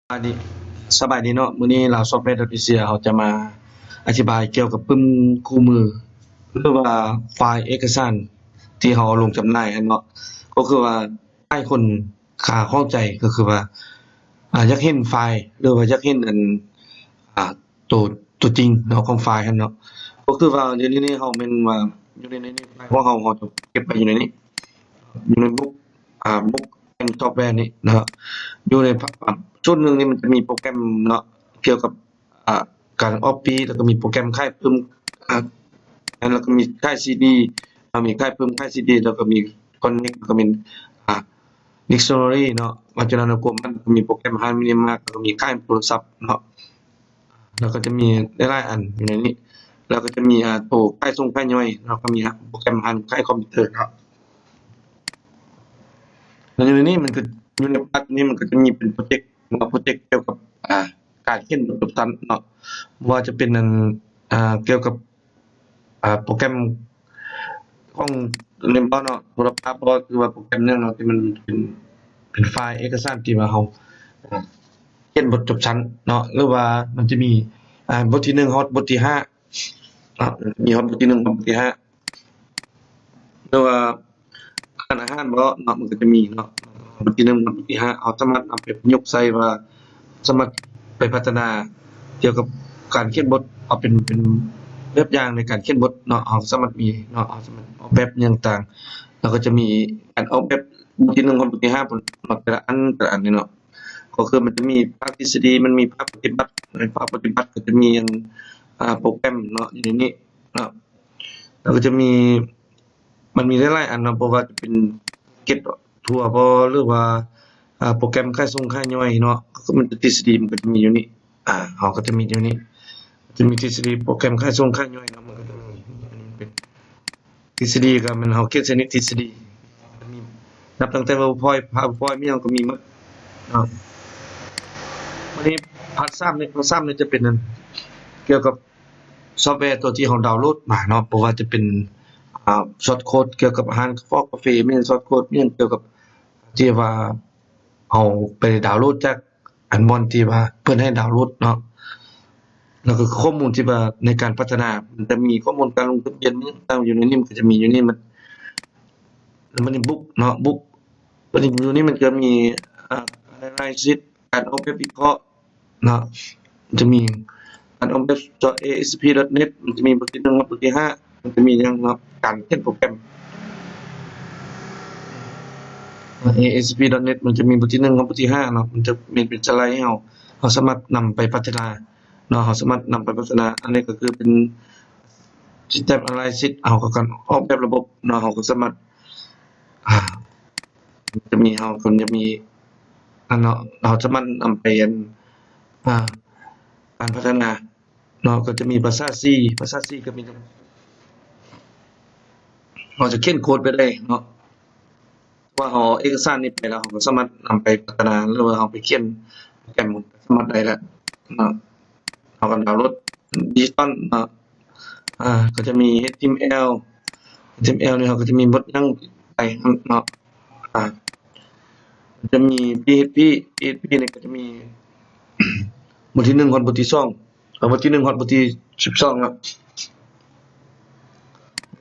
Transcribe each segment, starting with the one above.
ສະບາຍດີ ສະບາຍດີເນາະ. ມື້ນີ້ລາວຊອບແວດອດເອເຊຍ ເຮົາຈະມາອະທິບາຍກ່ຽວກັບປຶ້ມຄູ່ມື ຫຼືວ່າໄຟລ໌ເອກະສານທີ່ເຮົາເອົາລົງຈຳໜ່າຍຫັ້ນເນາະ. ກໍຄືວ່າຫຼາຍຄົນຄາຂ້ອງໃຈ ກໍຄືວ່າ ອາ ຢາກເຫັນໄຟລ໌ ຫຼືວ່າຢາກເຫັນອັນ ອາ ໂຕ ໂຕຈິງເນາະ ຂອງໄຟລ໌ຫັ້ນເນາະ. ກໍຄືວ່າດຽວນີ້ເຮົາແມ່ນວ່າຢູ່ໃນນີ້ ໄຟລ໌ຂອງເຮົາ ເຮົາຈະເກັບໄວ້ຢູ່ໃນນີ້ ຢູ່ໃນບຸກ ອາ ບຸກແອນຊອບແວນີ້ເນາະ. ຢູ່ໃນ ອາ ຊຸດໜຶ່ງນີ້ມັນຈະມີໂປຣແກຣມເນາະ ກ່ຽວກັບ ອາ ການອອກປີ້ ແລ້ວກໍມີໂປຣແກຣມຂາຍປຶ້ມ ອາ ແລ້ວກໍມີຂາຍຊີດີ ເຮົາມີຂາຍປຶ້ມ ຂາຍຊີດີ ແລ້ວກໍມີຄອນເນັກ ແລ້ວກໍມີ ອາ ດິກຊັນນາຣີເນາະ ວັດຈຸລານຸກາມ ແລ້ວກໍມີໂປຣແກຣມຮ້ານມິນິມາດ ແລ້ວກໍມີຂາຍໂທລະສັບເນາະ. ແລ້ວກໍຈະມີຫຼາຍໆອັນຢູ່ໃນນີ້ ແລ້ວກໍຈະມີ ອາ ໂຕຂາຍສົ່ງຂາຍຍ່ອຍ ແລ້ວກໍມີ ອາ ໂປຣແກຣມຮ້ານຂາຍຄອມພິວເຕີເນາະ. ແລ້ວຢູ່ໃນນີ້ມັນກໍ ຢູ່ໃນພາກນີ້ມັນກໍຈະມີເປັນໂປຣເຈັກເນາະ ໂປຣເຈັກກ່ຽວກັບ ອາ ການຂຽນບົດຈົບຊັ້ນເນາະ ບໍ່ວ່າຈະເປັນອັນ ອາ ກ່ຽວກັບ ອາ ໂປຣແກຣມຂອງ ເນາະ ໂທລະພາບບໍ່ ຫຼືວ່າໂປຣແກຣມຫຍັງເນາະ ທີ່ມັນເປັນ ເປັນໄຟລ໌ເອກະສານທີ່ວ່າເຮົາ ອາ ຂຽນບົດຈົບຊັ້ນເນາະ ຫຼືວ່າມັນຈະມີ ອາ ບົດທີໜຶ່ງຮອດບົດທີຫ້າເນາະ ມີຮອດບົດທີໜຶ່ງຮອດບົດທີຫ້າ ຫຼືວ່າ ຮ້ານອາຫານບໍ່ເນາະ ມັນກໍຈະມີເນາະ ບົດທີໜຶ່ງຮອດບົດທີຫ້າ ເຮົາສາມາດນຳໄປປະຍຸກໃຊ້ວ່າ ສາມາດໄປພັດທະນາກ່ຽວກັບການຂຽນບົດ ເອົາເປັນ ເປັນແບບຢ່າງໃນການຂຽນບົດເນາະ ເຮົາສາມາດມີເນາະ ເຮົາສາມາດອອກແບບຫຍັງຕ່າງ ແລ້ວກໍຈະມີການອອກແບບບົດທີໜຶ່ງຮອດບົດທີຫ້າ ເນາະ ແຕ່ລະອັນ ແຕ່ລະອັນນີ້ເນາະ. ກໍຄືມັນຈະມີພາກທິດສະດີ ມັນມີພາກປະຕິບັດ ໃນພາກປະຕິບັດກໍຈະມີອັນ ອາ ໂປຣແກຣມເນາະ ຢູ່ໃນນີ້ເນາະ ແລ້ວກໍຈະມີ ມັນມີຫຼາຍໆອັນເນາະ ບໍ່ວ່າຈະເປັນເກັດທົວບໍ່ ຫຼືວ່າ ອາ ໂປຣແກຣມຂາຍສົ່ງຂາຍຍ່ອຍເນາະ ກໍຄືມັນຈະ ທິດສະດີມັນກໍຈະມີຢູ່ນີ້ ອາ ເຮົາກໍຈະມີຢູ່ນີ້ ຈະມີທິດສະດີໂປຣແກຣມຂາຍສົ່ງຂາຍຍ່ອຍເນາະ ມັນກໍຈະມີ ອັນນີ້ເປັນທິດສະດີ ກໍແມ່ນເຮົາຂຽນໃສ່ໃນທິດສະດີ ມັນມີນັບຕັ້ງແຕ່ PowerPoint PowerPoint ມີຫຍັງກໍມີໝົດເນາະ. ບັດນີ້ພາກສາມນີ້ ພາກສາມນີ້ຈະເປັນອັນ ກ່ຽວກັບ ຊອບແວຕົວທີ່ເຮົາດາວໂຫຼດມາເນາະ ບໍ່ວ່າຈະເປັນ ອາ ຊອດໂຄດກ່ຽວກັບຮ້ານກາຟອກກາເຟ ແມ່ນຊອດໂຄດ ແມ່ນກ່ຽວກັບທີ່ວ່າເຮົາໄປດາວໂຫຼດຈາກອັນບ່ອນທີ່ວ່າເພິ່ນໃຫ້ດາວໂຫຼດເນາະ ແລ້ວກໍຂໍ້ມູນທີ່ວ່າໃນການພັດທະນາ ມັນຈະມີຂໍ້ມູນການລົງທະບຽນຕ່າງໆຢູ່ໃນນີ້ ມັນກໍຈະມີຢູ່ນີ້ໝົດ. ແລ້ວບັດນີ້ບຸກເນາະ ບຸກ ບັດນີ້ຢູ່ນີ້ມັນຈະມີ ອາ ອານາໄລຊິສ ການອອກແບບວິເຄາະ ເນາະ ຈະມີການອອກແບບ ເອເອັສພີ ດອດເນັດ ມັນຈະມີບົດທີໜຶ່ງຮອດບົດທີຫ້າ ມັນຈະມີຫຍັງເນາະ ການຂຽນໂປຣແກຣມ ເອເອັສພີ ດອດເນັດ ມັນຈະມີບົດທີໜຶ່ງຮອດບົດທີຫ້າເນາະ ມັນຈະມີເປັນສະໄລໃຫ້ເຮົາ ເຮົາສາມາດນຳໄປພັດທະນາເນາະ ເຮົາສາມາດນຳໄປພັດທະນາ. ອັນນີ້ກໍຄືເປັນ System Analysis ເຮົາກໍການອອກແບບລະບົບເນາະ ເຮົາກໍສາມາດ ອາ ຈະມີ ເຮົາກໍຈະມີ ອັນເນາະ ເຮົາສາມາດນຳໄປ ອັນ ອາ ການພັດທະນາເນາະ ກໍຈະມີພາສາ C ພາສາ C ກໍມີ ເຮົາຈະຂຽນໂຄດໄປໄດ້ເນາະ ວ່າເຮົາເອກະສານນີ້ໄປແລ້ວ ເຮົາກໍສາມາດນຳໄປພັດທະນາ ຫຼືວ່າເຮົາໄປຂຽນໂປຣແກຣມ ສາມາດໄດ້ແລ້ວເນາະ. ເຮົາກໍດາວໂຫຼດດິຈິຕອນເນາະ ອາ ກໍຈະມີ ເອັດທີເອັມແອລ ເອັດທີເອັມແອລນີ້ເຮົາກໍຈະມີບົດຫຍັງໄປເນາະ ອາ ຈະມີ ພີເອັດພີ ພີເອັດພີນີ້ກໍຈະມີບົດທີໜຶ່ງຮອດບົດທີສອງ ເອົາ ບົດທີໜຶ່ງຮອດບົດທີສິບສອງເນາະ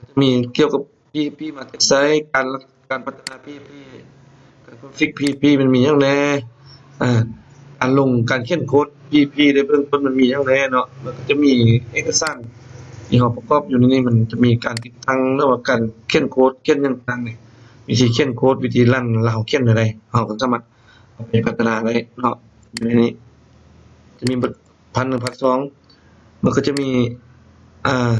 ຈະມີກ່ຽວກັບ ພີເອັດພີ ມາແຕ່ໃສ ການ ການພັດທະນາ ພີເອັດພີ ການຄອນຟິກ ພີເອັດພີ ມັນມີຫຍັງແດ່ ອາ ການລົງ ການຂຽນໂຄດ ພີເອັດພີ ໃນເບື້ອງຕົ້ນມັນມີຫຍັງແດ່ເນາະ ແລ້ວກໍຈະມີເອກະສານທີ່ເຮົາປະກອບຢູ່ໃນນີ້ ມັນຈະມີການຕິດຕັ້ງ ຫຼືວ່າການຂຽນໂຄດ ຂຽນຫຍັງຕ່າງນີ້ ວິທີຂຽນໂຄດ ວິທີຣັນ ແລ້ວເຮົາຂຽນແນວໃດ ເຮົາກໍສາມາດເອົາໄປພັດທະນາໄດ້ເນາະ. ຢູ່ໃນນີ້ຈະມີ ພາກໜຶ່ງ ພາກສອງ ມັນກໍຈະມີ ອາ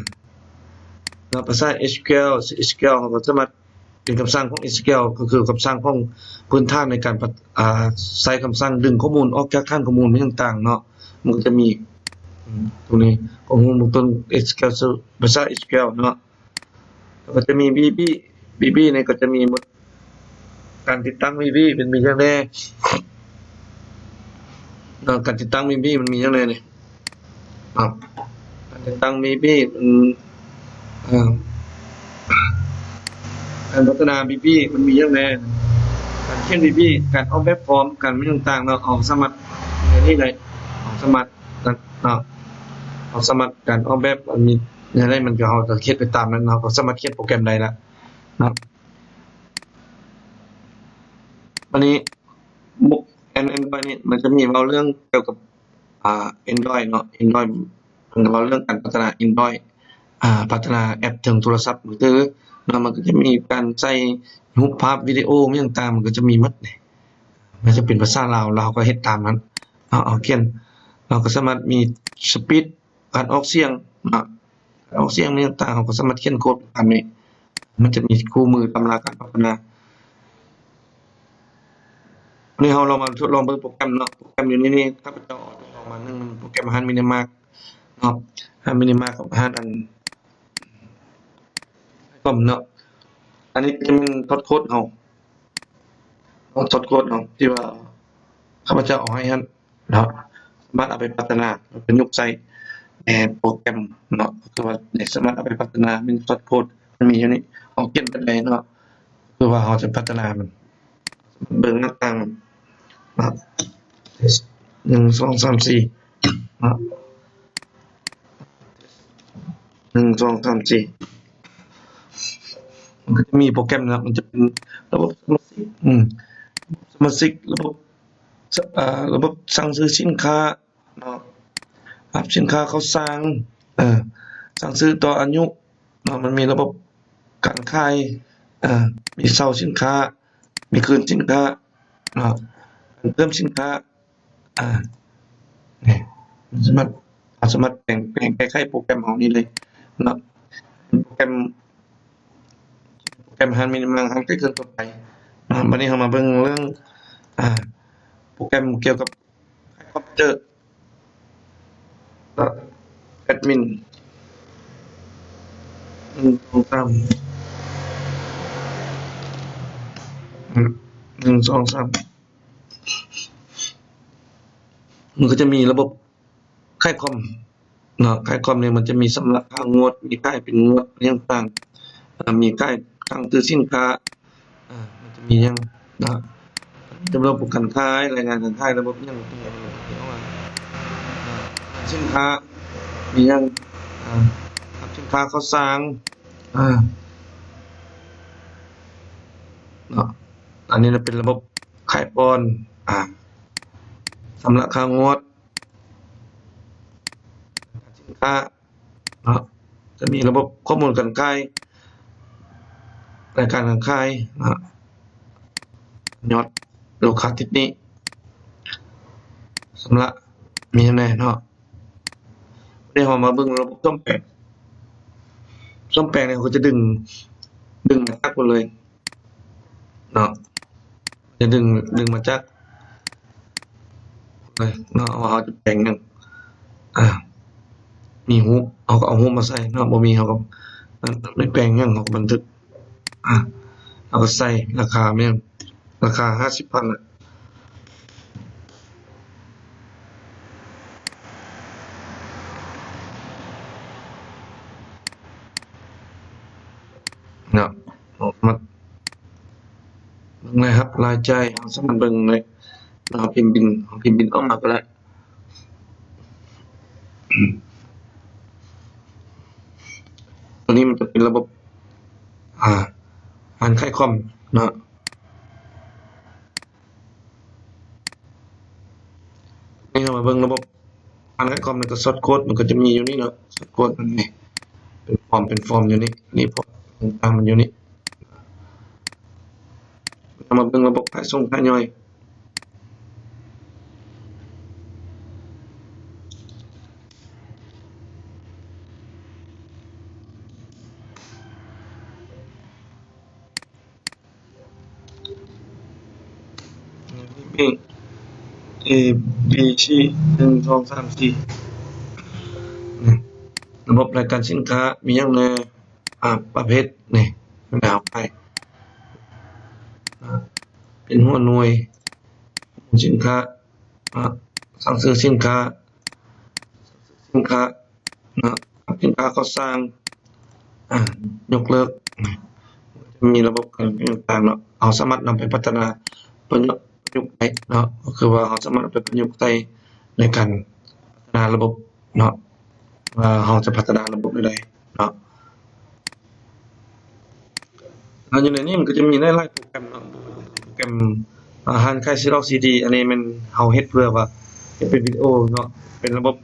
ເນາະ ພາສາ ເອັສຄິວແອລ ເອັສຄິວແອລ ເຮົາກໍສາມາດ ເປັນຄຳສັ່ງຂອງ ເອັສຄິວແອລ ກໍຄືຄຳສັ່ງຂອງພື້ນຖານໃນການ ອາ ໃຊ້ຄຳສັ່ງດຶງຂໍ້ມູນອອກຈາກຖານຂໍ້ມູນຫຍັງຕ່າງເນາະ. ມັນກໍຈະມີ ອາ ຕົງນີ້ ຂໍ້ມູນເບື້ອງຕົ້ນ ເອັສຄິວແອລ ພາສາ ເອັສຄິວແອລ ເນາະ. ແລ້ວກໍຈະມີ ບີບີ ບີບີ ນີ້ກໍຈະມີໝົດ ການຕິດຕັ້ງ ບີບີ ມັນມີຫຍັງແດ່ເນາະ ການຕິດຕັ້ງ ບີບີ ມັນມີຫຍັງແດ່ນີ້ ເນາະ ການຕິດຕັ້ງ ບີບີ ມັນ ເອີ ການພັດທະນາ ບີບີ ມັນມີຫຍັງແດ່ ການຂຽນ ບີບີ ການອອກແບບຟອມ ການຫຍັງຕ່າງໆເນາະ ເຮົາສາມາດ ນີ້ໄດ້ ເຮົາສາມາດເນາະ ເຮົາສາມາດການອອກແບບອັນນີ້ໄດ້ ມັນກໍ ເຮົາກໍເຮັດໄປຕາມນັ້ນ ເຮົາກໍສາມາດຂຽນໂປຣແກຣມໄດ້ລະເນາະ. ບັດນີ້ ແອັນ Android ນີ້ ມັນຈະມີເວົ້າເລື່ອງກ່ຽວກັບ ອ່າ Android ເນາະ Android ເພິ່ນກໍເວົ້າເລື່ອງການພັດທະນາ Android ອ່າ ພັດທະນາແອັບເທິງໂທລະສັບມືຖືເນາະ ມັນກໍຈະມີການໃສ່ຮູບພາບ ວິດີໂອ ຫຍັງຕ່າງ ມັນກໍຈະມີໝົດເດ້ ມັນຈະເປັນພາສາລາວ ແລ້ວເຮົາກໍເຮັດຕາມນັ້ນເນາະ ເຮົາຂຽນ ເຮົາກໍສາມາດມີ speed ການອອກສຽງເນາະ ການອອກສຽງຫຍັງຕ່າງ ເຮົາກໍສາມາດຂຽນໂຄດຕາມນີ້ ມັນຈະມີຄູ່ມືຕຳລາການພັດທະນາ. ນີ້ເຮົາລອງມາທົດລອງເບິ່ງໂປຣແກຣມເນາະ ໂປຣແກຣມຢູ່ໃນນີ້ ຂ້າພະເຈົ້າເອົາທົດລອງມາ ໜຶ່ງ ໂປຣແກຣມ Run Minimark ເນາະ Run Minimark ກັບ Run ອັນ Run ເນາະ ອັນນີ້ຈະແມ່ນ source code ເຮົາ source code ເຮົາ ທີ່ວ່າຂ້າພະເຈົ້າເອົາໃຫ້ຫັ້ນເນາະ ສາມາດເອົາໄປພັດທະນາ ປະຍຸກໃສ່ໃນໂປຣແກຣມເນາະ ກໍຄືວ່າສາມາດເອົາໄປພັດທະນາ ແມ່ນ source code ມັນມີຢູ່ນີ້ ເຮົາຂຽນແບບໃດເນາະ ຄືວ່າເຮົາຈະພັດທະນາມັນ ເບິ່ງໜ້າຕ່າງເນາະ ໜຶ່ງ ສອງ ສາມ ສີ່ເນາະ ໜຶ່ງ ສອງ ສາມ ສີ່ ມັນກໍຈະມີໂປຣແກຣມເນາະ ມັນຈະເປັນລະບົບສະມາຊິກ ອືມ ສະມາຊິກ ລະບົບ ສະ ເອີ ລະບົບສັ່ງຊື້ສິນຄ້າເນາະ ຮັບສິນຄ້າເຂົ້າສ້າງ ເອີ ສັ່ງຊື້ຕໍ່ອາຍຸເນາະ ມັນມີລະບົບການຂາຍ ເອີ ມີເຊົ່າສິນຄ້າ ມີຄືນສິນຄ້າເນາະ ການເພີ່ມສິນຄ້າ ອາ ນີ້ ສາມາດ ເຮົາສາມາດແປງ ແປງແກ້ໄຂໂປຣແກຣມເຮົານີ້ເລີຍເນາະ ເປັນໂປຣແກຣມ ໂປຣແກຣມ Run Minimark ເຮົາໃຊ້ເຄື່ອງທົ່ວໄປເນາະ. ບັດນີ້ເຮົາມາເບິ່ງເລື່ອງ ອາ ໂປຣແກຣມກ່ຽວກັບຂາຍຄອມພິວເຕີເນາະ ແອັດມິນ ໜຶ່ງ ສອງ ສາມ ໜຶ່ງ ສອງ ສາມ ມັນກໍຈະມີລະບົບ ຂາຍຄອມເນາະ ຂາຍຄອມນີ້ມັນຈະມີຊຳລະຄ່າງວດ ມີຂາຍເປັນງວດຫຍັງຕ່າງ ເອີ ມີຂາຍສັ່ງຊື້ສິນຄ້າ ເອີ ມັນຈະມີຫຍັງເນາະ ຈຳນວນຜູ້ການຂາຍ ລາຍງານການຂາຍ ລະບົບຫຍັງ ສິນຄ້າ ມີຫຍັງ ເອີ ຮັບສິນຄ້າເຂົ້າສ້າງ ເອີ ເນາະ ອັນນີ້ນະເປັນລະບົບຂາຍປ່ອນ ອາ ຊຳລະຄ່າງວດ ສິນຄ້າເນາະ ຈະມີລະບົບຂໍ້ມູນການຂາຍ ລາຍການການຂາຍເນາະ ຍອດລູກຄ້າຕິດໜີ້ ຊຳລະ ມີຫຍັງແດ່ເນາະ. ເຮົາມາເບິ່ງລະບົບສ້ອມແປງ ສ້ອມແປງນີ້ເຮົາກໍຈະດຶງ ດຶງມາຈາກພຸ້ນເລີຍເນາະ ຈະດຶງ ດຶງມາຈາກ ເນາະ ວ່າເຮົາຈະແປງຫຍັງ ອາ ມີຮູບ ເຮົາກໍເອົາຮູບມາໃສ່ເນາະ ບໍ່ມີເຮົາກໍ ມັນ ມັນແປງຫຍັງ ເຮົາກໍບັນທຶກ ອາ ເຮົາກໍໃສ່ລາຄາແມ່ນ ລາຄາຫ້າສິບພັນ ເນາະ ເຮົາສາມາດເບິ່ງລາຍຮັບລາຍຈ່າຍ ເຮົາສາມາດເບິ່ງໄດ້ ເຮົາພິມບິນ ເຮົາພິມບິນອອກມາກໍໄດ້ ຕົວນີ້ມັນຈະເປັນລະບົບ ອາ ຮ້ານຂາຍຄອມເນາະ. ນີ້ເຮົາມາເບິ່ງລະບົບການຂາຍຄອມ ແລ້ວກໍຊອດໂຄດ ມັນກໍຈະມີຢູ່ນີ້ເນາະ ຊອດໂຄດມັນນີ້ ເປັນຟອມ ເປັນຟອມຢູ່ນີ້ ຣີພອດຕ່າງໆ ມັນຢູ່ນີ້. ເຮົາມາເບິ່ງລະບົບຂາຍສົ່ງຂາຍຍ່ອຍ. ເອ ບີ ຊີ ໜຶ່ງ ສອງ ສາມ ສີ່ ລະບົບລາຍການສິນຄ້າມີຫຍັງແດ່ ອາ ປະເພດນີ້ ແລ້ວໄປ ເປັນຫົວໜ່ວຍສິນຄ້າ ສັ່ງຊື້ສິນຄ້າ ສິນຄ້າ ເນາະ ສິນຄ້າກໍ່ສ້າງ ອາ ຍົກເລີກ ມີລະບົບການຕ່າງໆເນາະ ເຮົາສາມາດນຳໄປພັດທະນາ ປະຍຸກ ປະຍຸກໄດ້ເນາະ ກໍຄືວ່າເຮົາສາມາດເອົາໄປປະຍຸກໃສ່ ໃນການພັດທະນາລະບົບເນາະ ວ່າເຮົາຈະພັດທະນາລະບົບແນວໃດເນາະ. ແລ້ວຢູ່ໃນນີ້ມັນກໍຈະມີຫຼາຍໆໂປຣແກຣມເນາະ ໂປຣແກຣມ ອາ ຮ້ານຂາຍຊີດອກຊີດີ ອັນນີ້ແມ່ນເຮົາເຮັດເພື່ອວ່າຈະເປັນວິດີໂອເນາະ ເປັນລະບົບ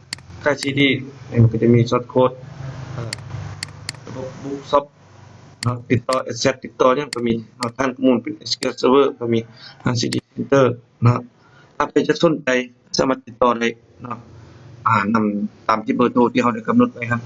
ຂາຍຊີດີ ມັນກໍຈະມີຊອດໂຄດ ອາ ລະບົບບຸກຊັອບເນາະ ຕິດຕໍ່ແອັດແຊັດ ຕິດຕໍ່ຫຍັງກໍມີເນາະ ຖານຂໍ້ມູນເປັນເອັສຄິວແອລເຊີເວີ ກໍມີ ອາ ຊີດີເຊັນເຕີເນາະ. ຖ້າໃຜຈະສົນໃຈ ສາມາດຕິດຕໍ່ໄດ້ເນາະ ອາ ນຳຕາມທີ່ເບີໂທທີ່ເຮົາໄດ້ກຳນົດໄວ້ຫັ້ນ